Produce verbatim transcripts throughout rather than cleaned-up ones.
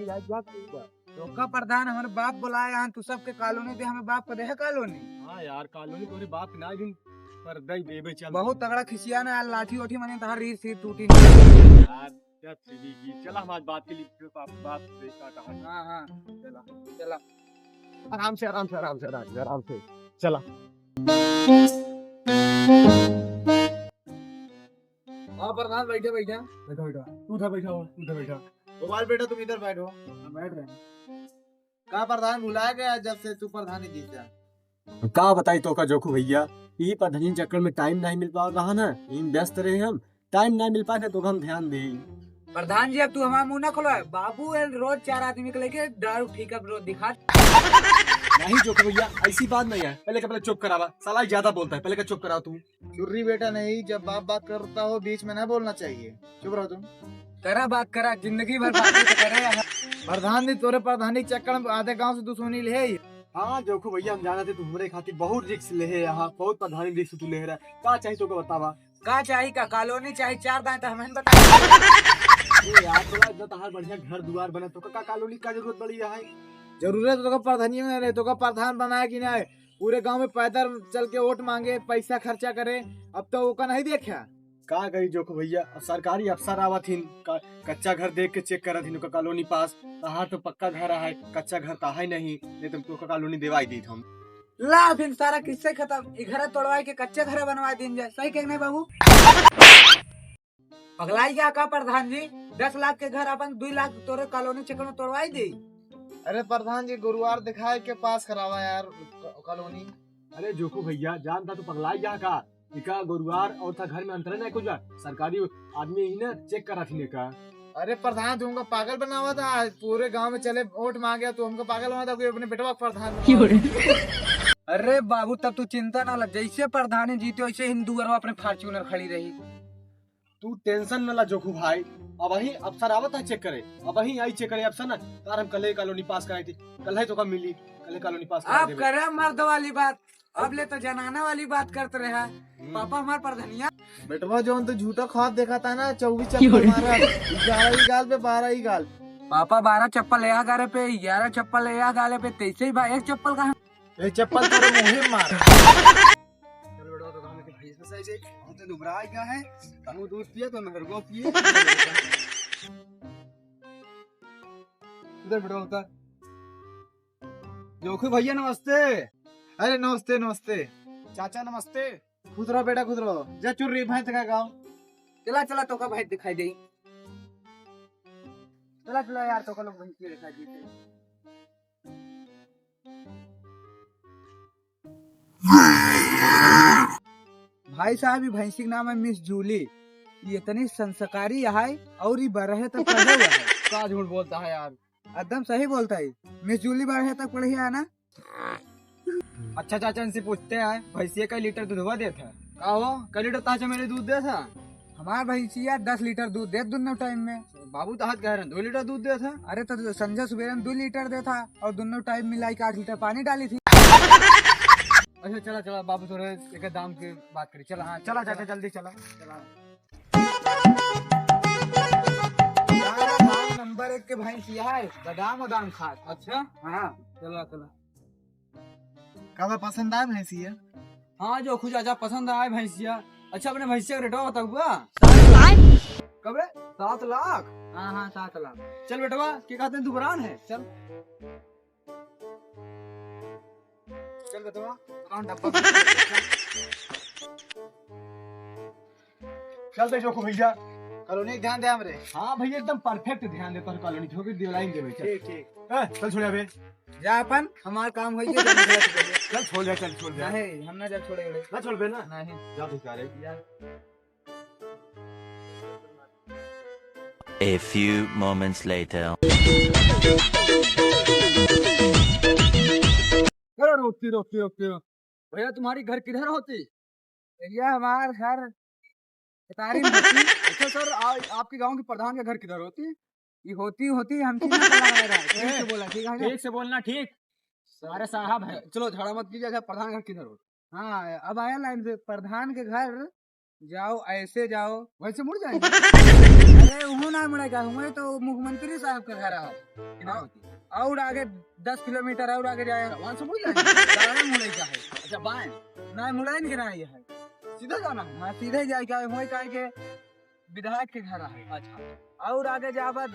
तोका प्रधान, हमरे बाप बोलाए हैं, तू सबके कॉलोनी दे, हमें बाप को दे है कॉलोनी। हाँ यार, कॉलोनी तोरे बाप के ना दिन पर दई देबे, चल। बहुत तगड़ा खिसिया ना यार, लाठी ओठी मने तहार रीस सीर टूटी ना। यार, क्या तेरी की, चला हम आज बात के लिए फिर बाप, बाप से का कहा। हाँ, हाँ, चला, चला। आराम से, आराम से, आराम से, आराम से, आराम से। चला। हाँ प्रधान, बैठे, बैठे। बैठो, बैठो। तू उधर बैठा हो, तू उधर बैठा। गोपाल बेटा, तुम इधर बैठो। हम बैठ रहे हैं। का प्रधान भुला गया जब से तू प्रधानी जीता? का बताई तोका जोखू भैया, ई प्रधानी चक्कर में टाइम नहीं मिल पावत रहा ना, ई व्यस्त रहे हम, टाइम नहीं मिल पाए तो हम ध्यान दे। प्रधान जी, अब तू हमारा मुंह ना खुलवाए। बाबू एल रोज चार आदमी के लेके दारू ठेका पे रोज दिखा। नहीं जोखू भैया, ऐसी बात नहीं है। पहले का, पहले चुप करावा, साला ज्यादा बोलता है, पहले का चुप करावा तू। चुर्री बेटा नहीं, जब बाप बात करता हो बीच में ना बोलना चाहिए, चुप रहो तुम। करा बात करा, जिंदगी भर बातें तो करे यहाँ। प्रधान जी, तोरे प्रधानी चक्कर में आधे गांव से दुश्मनी ले है। हाँ जोखू भैया, हम जानत है तू हमरे खातिर बहुत रिस्क ले है यहाँ, बहुत प्रधानी रिस्क तू ले रहा। का चाहिए तोका बतावा? का चाही का? कॉलोनी चाही, चार दाएं तो हमहन बता। ए यार, तोरा इतना तहार बढ़िया घर दुआर बना, तोका का कॉलोनी का जरूरत पड़ी है? जरूरत तोका प्रधानी में रहे, तोका प्रधान बनाए कि ना, पूरे गांव में पैदल चल के वोट मांगे, पैसा खर्चा करे, अब तो ओका नहीं देखा। का कही जोखू भैया, अब सरकारी अफसर आवत हिन, का-, कच्चा घर देख के चेक करत हिन ओका कॉलोनी पास, तहार तो पक्का घर है, कच्चा घर तो है नहीं, नहीं तो तोका कॉलोनी देवाई दीत हम। ला, फिर सारा किस्सा खत्म। ई घर तोड़वाए के कच्चा घर बनवा दीन जाए। सही कहे नहीं बाबू? पगलाई गया का प्रधान जी? दस लाख के घर अपन दुई लाख तोरे कॉलोनी चक्कर में तोड़वाई दी। अरे प्रधान जी, गुरुवार दिखाए के पास करावा यार, क-, कॉलोनी। अरे जोखू भैया, जान था तू पगलाई गया का? इका गुरुवार और था घर में अंतर नहीं कुछ बा। सरकारी आदमी ही ना चेक करा थी ने का। अरे प्रधान, तुमका पागल बनावा था, पूरे गांव में चले वोट मांगे, तू हमका पागल बनावा था, कोई अपने बेटवा का प्रधान बनावा। अरे बाबू, तब तू चिंता ना ला, जैसे प्रधानी जीते वैसे ही दुअरवा अपने फॉर्च्यूनर खड़ी रही। तू टेंशन न ला जोखू भाई, अबहीं अफसर आवत है चेक करे, अबहीं आई चेक करे अफसर ना, तार हम कल ही कॉलोनी पास कराई थी, कल ही तोका मिली, कल ही कॉलोनी पास कराई आप देबे। करे मर्द वाली बात, अब ले तो जनाना वाली बात करत रहे। हम्म। पापा हमार प्रधनिया। बेटवा जौन तू झूठा ख्वाब देखा था ना, चौबीस चप्पल मारा, ग्यारह ही गाल पे, बारह ही गाल। पापा बारह चप्पल यह गाले पे, ग्यारह चप्पल यह गाले पे, तैसे ही बा, एक चप्पल कहाँ? ये चप्पल तोरे मुंह में मार। चल बेटा, तो हम के भैंस में सही से, हम तो दुबरा गया है, तनु दूध पिए तो मेरे को पिए। इधर बेटा उतर। जोखू भैया नमस्ते। अरे नमस्ते, नमस्ते। चाचा नमस्ते। खुश रहो बेटा, खुश रहो। जा चुर्री भैंस का गाँव। चला, चला, तोका भैंस दिखाई दे। चला, चला यार, तोका लोग भैंस के दिखाई देते। भाई साहब, ई भैंसी के नाम है मिस जूली। ई इतनी संस्कारी है और ई बारह तक पढ़े हुआ है। का झूठ बोलता है यार? एकदम सही बोलता है। मिस जूली बारह तक पढ़ी है ना? अच्छा चाचा, इनसे पूछते हैं, भैंसिया कै लीटर दूधवा देत है? का हो, कै लीटर ताजा मेरे दूध देत है? हमार भैंसिया दस लीटर दूध देत दोनों टाइम में। बाबू तो हाथ कह रहे हैं, दो लीटर दूध देत है। अरे तो संझा सुबेरे में दो लीटर देत है और दोनों टाइम मिलाई के आठ लीटर पानी डाली थी। अच्छा चला, चला बाबू, थोड़े एक दाम के बात करी। चला, हाँ, चला चला, चाचा, चला। जल्दी चला। चला। यार, नंबर एक के भैंसिया है, बादाम वादाम खात। अच्छा? हाँ। चला, चला। का बा, पसंद आए भैंसिया? हाँ, जोखू चाचा, पसंद आए भैंसिया। अच्छा, अपने भैंसिया का रेटवा बताउबा? कबे? सात लाख? हाँ, हाँ, सात लाख। चल बेटवा, के कहते हैं, दुबरान है, चल। चल बेटवा, कौन डब्बा? चल दे जोखू भैया। कॉलोनी ध्यान दे हमरे। हाँ भैया, एकदम परफेक्ट ध्यान दे, पर कॉलोनी झोंकी दिलाइन देबे, चल। ठीक, ठीक। ए, चल छोड़ अबे। जा अपन, हमार काम होई गया, जा निकल चुके हैं। चल छोड़ जा, चल छोड़ जा। नहीं, हम ना जा छोड़े उड़े। ना छोड़बे ना? नहीं। जा तू सारे। जा। A few moments later. अरे रोकती, रोकती, रोकती, रोकती। भैया, तुम्हारी घर किधर होती? भैया, हमार घर केतारी में होती। अच्छा सर, आ, आपके गांव के प्रधान का घर किधर होती? ये होती, होती, हम ठीक से बोला रहा है। ठीक से ए, बोला, ठीक है ना? ठीक से बोलना, ठीक। सारे साहब हैं। चलो, झगड़ा मत कीजिए, अच्छा, प्रधान का घर किधर होती? हाँ, अब आया लाइन पे, प्रधान के घर जाओ, ऐसे जाओ। वैसे मुड़ जाएंगे। अरे, उहू ना मुड़ेगा, हुए तो मुख्यमंत्री साहब का घर है। कितना हाँ। होती है? और आगे दस किलोमीटर और आगे जाए। अच्छा, वहाँ से मुड़ जाएंगे। दाहिने मुड़े का है। अच्छा, बाएं? ना, मुड़े के ना, ये है। सीधा जाना है? हाँ, सीधे जाए, क्या हुए, काहे के विधायक के घर है। अच्छा। और आगे जाबा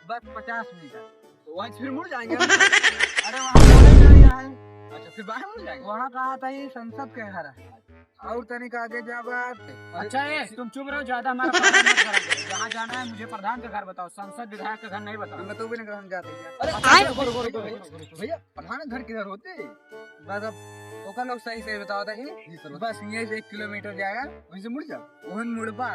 बस पचास मीटर। तो वहाँ से फिर मुड़ जाएंगे। अरे, वहाँ मुड़े का ही है। अच्छा, फिर बाएं मुड़ जाएंगे। वहाँ कहा था, ये संसद के घर है। और तनिक आगे जाबा। अच्छा, ए, तुम चुप रहो, ज्यादा हमारा पागल मत करो। जहाँ जाना है, मुझे प्रधान का घर बताओ, संसद विधायक का घर नहीं बताओ। हम तो भी नहीं, हम जाते हैं। अरे, अच्छा, रुको, रुको, रुको, रुको, रुको, रुको। भैया, प्रधान का घर किधर होते? बस अब ओकर लोग सही से बतावत ही। जी सर। बस ये से एक किलोमीटर जाएगा। वहीं से मुड़ जाओ। ओहन मुड़बा,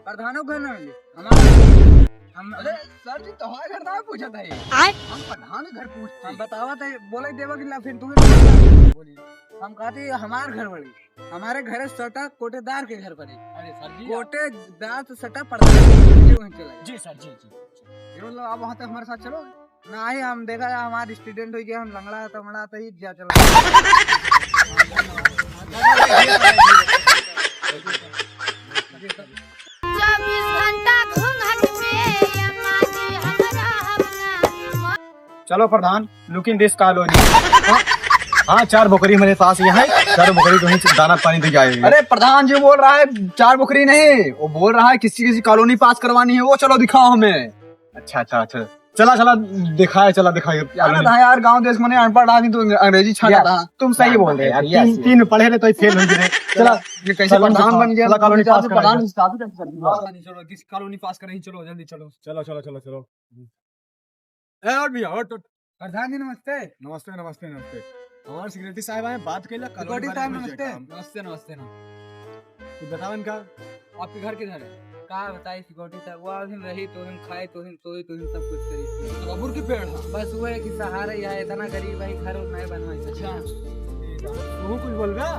प्रधानो घर ना मिले। हमारा, हम अरे सर जी, तोहार घर ना पूछत है। आय? हम प्रधान के घर पूछते। हम बतावत है, बोले देवा कि ला फिर तुम्हें बोली। हम कहते हैं, हमार घर बड़ी, हमारे घर सटा कोटेदार के घर बड़ी। अरे सर जी, कोटेदार से सटा प्रधान के घर, वहीं चला गया। जी सर, जी, जी। ये मतलब आप वहाँ तक हमारे साथ चलो। नहीं, हम देखा है, हमारे स्टूडेंट हो गया, हम लंगड़ा तंगड़ा तो ही जा चला। चौबीस घंटा घूंघट में अम्मा जी हमरा, हमरा। चलो प्रधान, look in this colony। हाँ, हाँ, चार बकरी हमारे पास यहाँ है, चार बकरी को ही दाना पानी दे जाएगी। अरे प्रधान जी बोल रहा है, चार बकरी नहीं, वो बोल रहा है किसी किसी कॉलोनी पास करवानी है, वो चलो दिखाओ हमें। अच्छा, अच्छा, अच्छा, चला, चला, दिखाए, चला, दिखाए। क्या कॉलोनी। ना यार, गांव देश में अनपढ़ आदमी तो अंग्रेजी छाटा यार, था। तुम सही बोल रहे यार, yes, तीन, yes। तीन पढ़े रहे तो ही फेल हो गए। चला, ये कैसे चलो, प्रधान बन गया? चला, कॉलोनी पास करा प्रधान दे। हिसाब से कैसे कर दिया? हाँ, चलो, किस कॉलोनी पास करें? चलो, जल्दी चलो। चलो, चलो, चलो, चलो। ए, और भैया, और तो प्रधान जी, नमस्ते। नमस्ते, नमस्ते, नमस्ते। हमारे सेक्रेटरी साहब आए, बात कैला, कॉलोनी सिक्योरिटी बारे साहब, में नमस्ते। काम। नमस्ते, नमस्ते, नमस्ते। कुछ बताओ इनका। आपके घर किधर है? का बताई सिक्योरिटी साहब, वो अभी रही तो हम खाए, तो हम सोए, तो हम सब कुछ करी। तो अबूर के पेड़ है। बस वो है कि सहारा ही है, इतना गरीब है, घर और नए बनवाए। अच्छा। ठीक है। तू कुछ बोल रहा?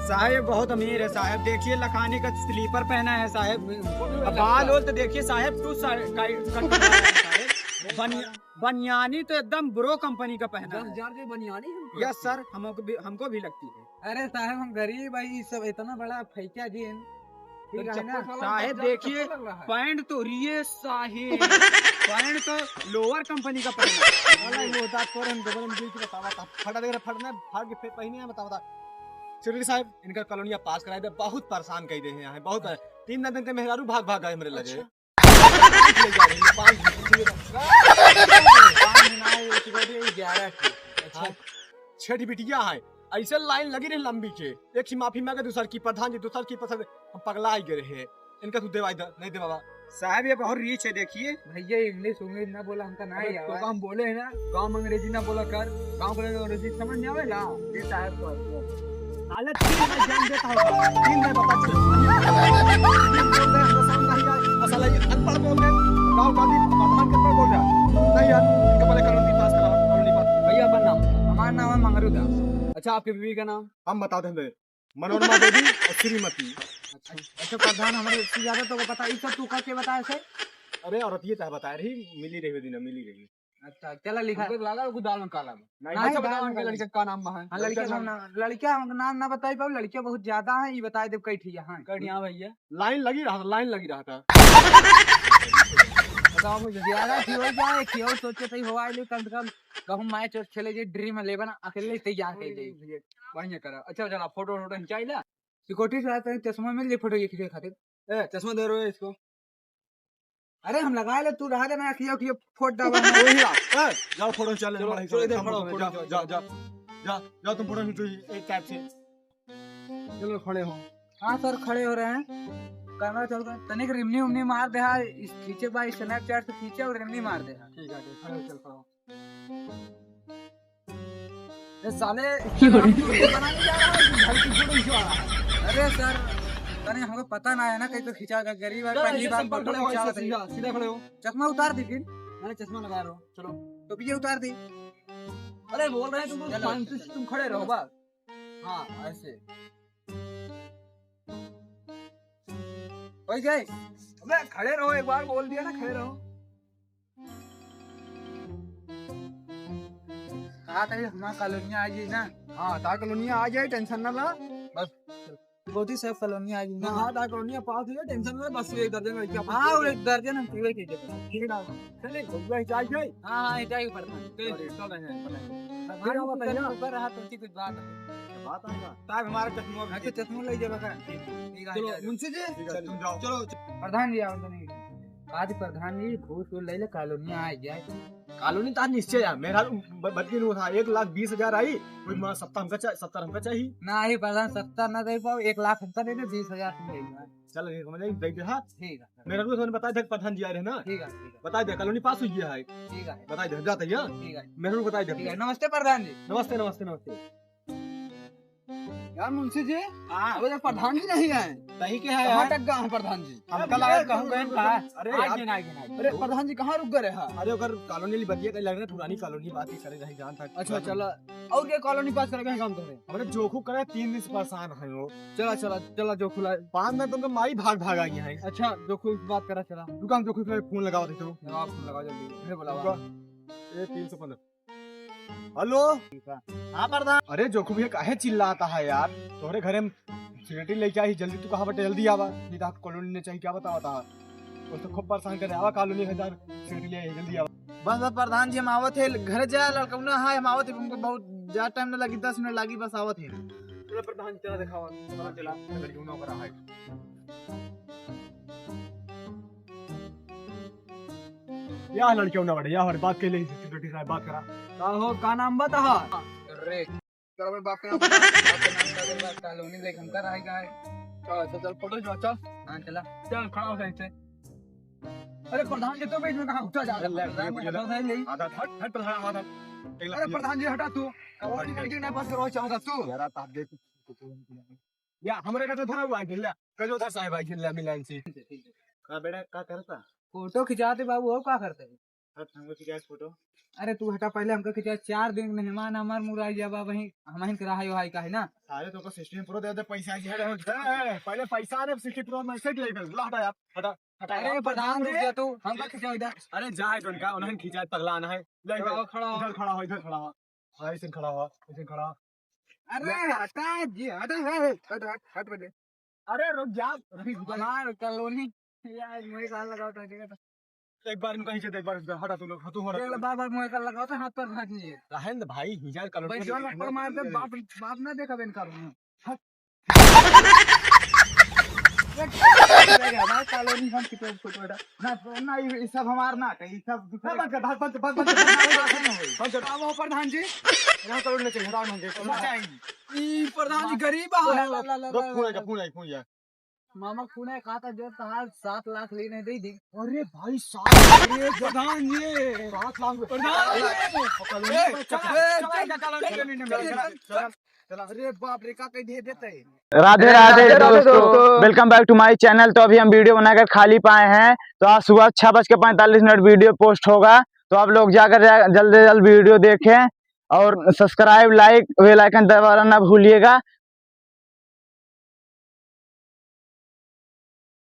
साहेब बहुत अमीर है साहेब, देखिए लखानी का स्लीपर पहना है साहेब। हमको भी अब लगा। बाल ओल तो देखिए साहेब, टू सा-, काई-, कट रहा है साहेब। बनिया-, बनियानी तो एकदम ब्रो कंपनी का पहना है। दस हजार के बनियानी हमको यस लगती है। सर, हमको भी, हमको भी लगती है। अरे साहेब, हम गरीब है, ये सब इतना बड़ा फैक्या जीन, ठीक है ना? चप्पल साला साहेब दस हजार देखिए, चप्पल लग रहा है। पैंट तो रिये साहेब, पैंट तो लोअर कंपनी का पहना है। साला ये होता है, तोरे हम डबल में गिर के बतावा था। फटा देख रहे, फटना, फाड़ के फेंक पहिने हैं, बतावा था। सिक्योरिटी साहब, इनका कॉलोनिया पास कराई दे, बहुत परेशान कई दे हैं यहाँ, बहुत परेशान। तीन दिन के मेहरारू भाग भाग गए हमरे लगे। अच्छा। पाँच ले जा रही है, पाँच ले जा रही है। पाँच ना, ये सिक्योरिटी ग्यारह की। अच्छा। हाँ, छह बिटिया है, ऐसे लाइन लगी रही लंबी के, एक ही माफी मांगे, दूसर की प्रधान जी, दूसर की प्रधान, हम पगला ही गए रहे। इनका तू देवाई द-, नहीं देवावा। साहब, ये बहुत रीच है, देखिए। भैया, इंग्लिश उंग्लिश ना बोला, हमका ना अबे, ही तो आवा। हम बोले हैं ना, गाँव में अंग्रेजी ना बोला कर, गाँव के लोग अंग्रेजी समझ नहीं आवेला। जी साहब, तो आपको। साले तीन बार जान देता होगा, तीन बार बता चुके। बोल रहे हैं, हमको समझ नहीं आया। और साला ये अनपढ़ बोल रहे हैं, गाँव का आदमी प्रधान के ऊपर बोल रहा है। नहीं यार, इनका पहले कॉलोनी पास कराओ, कॉलोनी पास। भैया, अपन नाम? हमारा नाम है मंगरू दास। अच्छा, आपकी बीवी का नाम? हम बता दें, मनोरमा देवी और श्रीमती। अच्छा, अच्छा प्रधान, हमारे इससे ज्यादा तो को पता, ई सब तू का के बताए से? अरे औरत ये तो बताए रही, मिली रही दिन, मिली रही। अच्छा, चला लिखा। हमको लगा कुछ दाल में काला बा। नहीं, नहीं, अच्छा, बताओ दाल में उनके काला। लड़के का नाम बा है? हाँ, लड़के लड़का का नाम। नाम, लड़का हमको नाम ना बताई पाओ, लड़के बहुत ज्यादा हैं, ये बताए देब कई ठिया, हाँ। कई ठिया भैया? लाइन लगी रहा था, लाइन लगी रहा था। बताओ मुझे। ज्यादा की हो जाए, कि और सोचे तो ही हो आए, कम से कम कहूँ मैच वैच खेले जे, ड्रीम इलेवन अकेले ही तैयार कर दे। भैया, बढ़िया करा। अच्छा, चला, फोटो वोटो खिंचाई ला। सिक्योरिटी से आते हैं, चश्मा मिल जाए फोटो ये खींचे खातिर। ए, चश्मा दे रहे हो इसको। अरे, हम लगा ले, तू रहा दे, मैं खियो, खियो, फोट डाला। वही रहा। ए, जाओ, फोटो खिंचा ले, चलो, बड़ा चलो, इधर खींचा, खड़ा हो, फोटो जा, खींचा। जा, जा, जा, जाओ, तुम फोटो खींचो, एक टाइप से। चलो, खड़े हो। हाँ सर, खड़े हो रहे हैं। कैमरा चल रहा है। तनिक रिमनी उमनी मार दे, हाँ, इस खींचे भाई, स्नैपचैट से खींचे और रिमनी मार दे, हाँ। ठीक है, ठीक है, खड़े हो, चल, खड़े हो। ए साले, बनाने जा रहा है, घर की फोटो खिंचवा रहा है। अरे सर, तने हमको पता ना है ना, कहीं तो खिंचा गया, गरीब है, चलो, पहली ऐसे बार सिंपल फोटो खड़े हो, खिंचा ऐसे रहे। सीधा, सीधा खड़े हो। चश्मा उतार दी फिर। मैंने चश्मा लगा रहा हूँ, चलो। टोपिया उतार दी। अरे बोल रहे हैं तुम चलो, साइंटिस्ट, चलो, तुम खड़े रहो चलो। बस। हाँ, ऐसे। हो जाए। अबे खड़े रहो, एक बार बोल दिया ना, खड़े रहो। कहा था ये हमारा कॉलोनिया आ जाए ना। हाँ, तार कॉलोनिया आ जाए, टेंशन ना ला। बस। बहुत ही सेफ कॉलोनी आ गई ना। हाँ, हाँ, कॉलोनी पास है, टेंशन में बस एक दर्जन लड़कियाँ हाँ, वो एक दर्जन हम पूरे के देते हैं। ठीक है, चलिए, भैया, चाय, चाय। हाँ, हाँ, चाय पड़ता है। चलिए, चल रहे हैं, चल रहे हैं। फिर आप बताइए ना। ऊपर रहा तो कुछ बात है। बात आएगा। साहब, हमारा चश्मा भी हाँ, तो चश्मा ले जाएगा। ठीक है, चलो, ठीक है। मुंशी जी। ठीक है, तुम जाओ। चलो, प्रधान जी, आओ तो नहीं। आज प्रधान जी, घूस ले ले, कॉलोनी आ जाए। कॉलोनी तो आज निश्चय है, मेरा ब-, बदली नहीं था, एक लाख बीस हजार आई, कोई माँ सत्तर हमका चाह-, सत्तर हमका चाहिए। ना, ये प्रधान सत्तर ना दे पाओ, एक लाख हमका दे दे, बीस हजार तुम ले लो। चल, ठीक है, मैं दे दे, हाँ। ठीक है। मेरा को बताए दे, प्रधान जी आ रहे ना। ठीक है, ठीक है। बताए दे, कॉलोनी पास हुई है। ठीक है। बताए दे, जाते हैं। ठीक है। मेरा को बताए दे। ठीक है, नमस्ते प्रधान जी। नमस्ते, नमस्ते, नमस्ते। यार मुंशी जी, हाँ। अबे तो प्रधान जी नहीं आए। सही के है कहाँ यार? अटक गए हैं प्रधान जी? हमका लगा कहूँ गए का? अरे आज यार। दिन, आज दिन, आज दिन। अरे प्रधान जी कहाँ रुक गए रहे? अरे ओकर कॉलोनी बदलिए कहीं लग रहे, पुरानी कॉलोनी बात ही करे रही जान तक। अच्छा, चला। और ये कॉलोनी पास करे गए काम करे? अरे जोखू करे, तीन दिन से परेशान है वो। चला, चला, चला जोखू ला। पाँच मिनट तुमको माई भाग भाग आई है। अच्छा, जोखू बात करा चला। दुकान जोखू पे फोन लगाओ देते हो। लगाओ, फोन लगाओ जल्दी। फिर बुलाओ। रुको। ए तीन सौ पन्द्रह। हेलो। हाँ प्रधान। अरे जोखू भैया काहे चिल्लाता है यार? तोहरे घरे में सिगरेटी लेके आई, जल्दी तू कहाँ बटे, जल्दी आवा। नहीं तो कॉलोनी ने चाहिए क्या बतावा था? वो तो खूब परेशान करे, आवा कॉलोनी हजार सिगरेटी ले आई, जल्दी आवा। बस बस प्रधान जी हम आवत है, घर जा लड़कौना है, हम आवत है, हमको बहुत ज्यादा टाइम ना लगी, दस मिनट लगी, बस आवत है। चलो प्रधान चला दिखावा, चला चला, लड़कौना ओकरा है। या लड़कौना बड़े, या हमारे बात के लिए सिक्योरिटी साहब बात करा। का हो, का नाम बता? अरे, चलो भाई, बाप के नाम बता। बाप के नाम का जरूरत, कॉलोनी देख, हमका रहे का है। चल, चल, चल, फोटो खींचवा, चल। हाँ, चला। चल, खड़ा हो सही से। अरे, प्रधान जी, तो बीच में कहाँ घुसा जा रहा है? ले, ले, ले, ले। आधा हट, हट, प्रधान, आधा हट। अरे, प्रधान जी, हटा तू। कॉलोनी लड़की ना पास करवा चाहता तू। यार, आप देख। या, हमरे का तो धरा हुआ है, ढिल्ला। कजो था साहब, भाई, ढिल्ला मिलान से। हाँ, बेटा, का करता? फोटो खिंचाते बाबू, और का करते? हट, हमको खिंचाए फोटो। अरे तू हटा, पहले हमको खिंचा, चार दिन मेहमान हमार मुराई जाबा, वहीं हमहिन के रहाई वहाई का है ना। अरे तो को सिक्सटीन प्रो दे दे, पैसा जी है, ए, पहले पैसा दे, सिक्सटीन प्रो मैसेज ले कर, ला हटा यार, हटा, हटा अरे यार। प्रधान रुक जा तू, हमको खिंचा इधर। अरे जा है उनका, उन्हें खिंचा, पगला ना है। ले खड़ा हो, खड़ा हो। इधर खड़ा हो, इधर खड़ा हो। हाँ, ऐसे खड़ा हो, ऐसे खड़ा हो। अरे ले। हटा जी, हटा, हट, हट, हट, हट बेटे। अरे रुक जा, अभी हमार कॉलोनी। यार, मुझे कहाँ लगाओ तो, ठीक है तो। एक बार इनको खींचे दे, एक बार इसका हटा तू लोग, तू हटा। देख लो, बार बार मुझे कहाँ लगाओ तो हाथ पर भाग नहीं है। रहेंद भाई, हिजार कॉलोनी भाई, में जोन देखो। लटकड़ मार दे, बाप, बाप ना देखा बेन करूँ। हट। हमारे कॉलोनी हम कितने फोटो हटा। ना, ना, ये, ये सब हमार ना, ये सब दूसरे ना, बंद कर, बंद, बंद, बंद, बंद, बंद, बंद, बंद। अब वो प्रधान जी, यहाँ कॉलोनी नहीं चाहिए, हटाओ ना, देखो। नहीं चाहिए। ई प्रधान जी गरीब है। ला, ला, ला, ला, रुक, ला, फोन ला, आएगा, ला। फोन आएगा, फोन आएगा। मामा खून है, कहा था जो तहार सात लाख लेने दे दी। अरे भाई, सात लाख? अरे प्रधान जी। सात लाख? प्रधान जी। ए, ए, चला, चला, चला, चला, चला, चला, चला, चला, चला। अरे बाप रे, का कह दे देते हैं। राधे राधे दोस्तों, welcome back to my channel। तो अभी हम वीडियो बनाकर खाली पाए हैं, तो आज सुबह छह बज के पैंतालीस मिनट वीडियो पोस्ट होगा, तो आप लोग जाकर जा-, जल्द से जल्द वीडियो देखें और सब्सक्राइब, लाइक, बेल आइकन दबाना ना भूलिएगा।